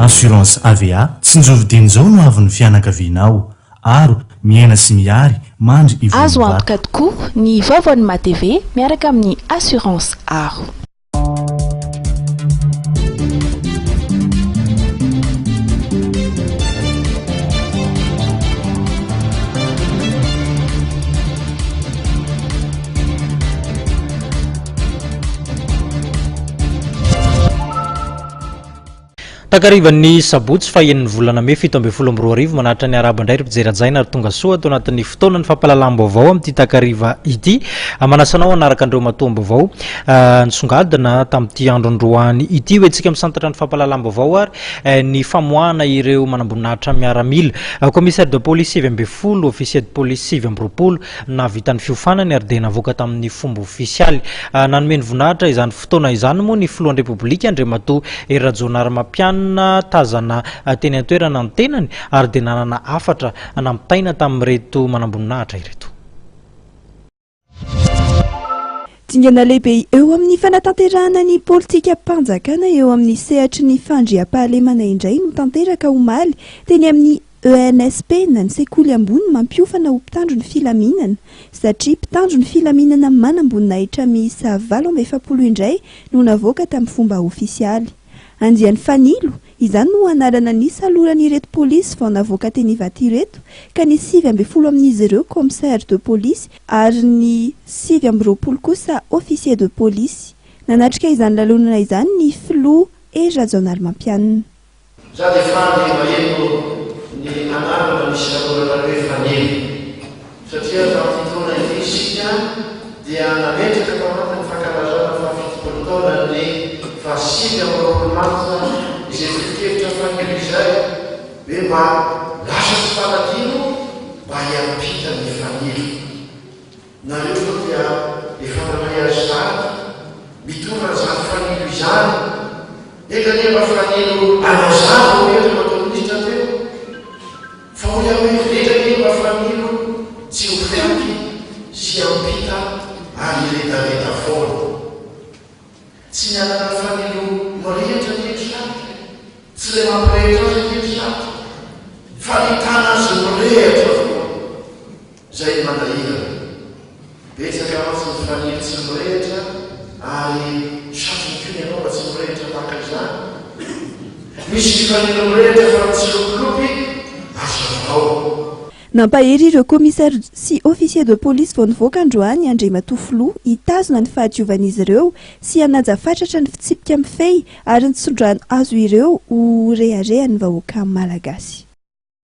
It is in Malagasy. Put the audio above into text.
Assurance AVA, Tsinjovy dieny izao no avin'ny fianakavianao. Aro, miaina sy mihary, mandry ivon'ny Azo vato. antoka tokoa ny vaovaon'ny MATV miaraka amin'ny Assurance Aro. Takarivan'ny sabotsy faha enin'ny volana mey 2017 manatitra ny arahaba indray ry mpijery hajaina ary tonga soa ato anatin'ny fotoanan'ny fampahalalam-baovao amin'ity takariva ity. Manasa anao hanaraka an'ireo matoam-baovao nisongadina tamin'ity androndroany ity. Ho entsika misantatra ny fampahalalam-baovao ary ny famoahana ireo manamboninahitra miaramila. Commissaire de police 19, officier de police 29 nahavita ny fiofanany ary dia navoaka tamin'ny fomba ofisialy. Nanome ny voninahitra izany fotoana izany moa ny filohan'ny Repoblika Andriamatoa Hery Rajaonarimampianina tazana teny an-toerana ny tenany ary dia nanana hafatra nampitaina tamin'ireto manamboninahitra ireto. Dingana lehibe eo amin'ny fanatanterahana ny politikam-panjakana eo amin'ny sehatry ny fandriampahalemana indray no tanteraka omaly teny amin'ny ENSP na ny sekoly ambony mampiofana ho mpitandro ny filaminana satria mpitandro ny filaminana manamboninahitra miisa 48 indray no navoaka tamin'ny fomba ofisialy. Andiany Fanilo, izany no anarana nisaloran'ireto polisy vao navoaka teny Ivato ireto ka ny 19 amin'izy ireo commissaire de police ary ny 29 kosa officier de police. Nanatrika izany lalonana izany ny filoha Hery Rajaonarimampianina. Za dia faly maheno ny anarana misy tanora hoe Fanilo satria tamin'ity taona ity isika dia nametraka tao anatin'ny fankalazana faha 70 taonan'ny faha 29 martsa izay foto-kevitra Fanilo izay hoe mba lasa tsy fanadino mba hiampita ny Fanilo. Nareo zao dia efa nandray azy sahady, mitondra an'izany fanilo izany, enga anie mba fanilo hanazava hoy Andriamatoa Minisitra teo, fa hoy aho hoe enga anie mba fanilo tsy ho faty sy hampita ary hiredareda foana. Tsy ny hanana fanilo mirehitra anie ny sarotra e! Tsy ilay mampirehitra azy anie ny sarotra, fa ny hitana azy mirehitra foana. Izay no manahirana. Betsaka mantsy ny fanilo tsy mirehitra ary satriny koa ny anao mba tsy mirehitra tahaka izany. Misy ny fanilo mirehitra fa mitsilopilopy, azavao. Nampahery ireo commissaire sy officier de police vao nivoaka androany Andriamatoa Filoha hitazona ny fahadiovan'izy ireo sy hanaja fatratra ny fitsipika mifehy ary ny tsodrano azo ireo ho reharehan'ny vahoaka Malagasy.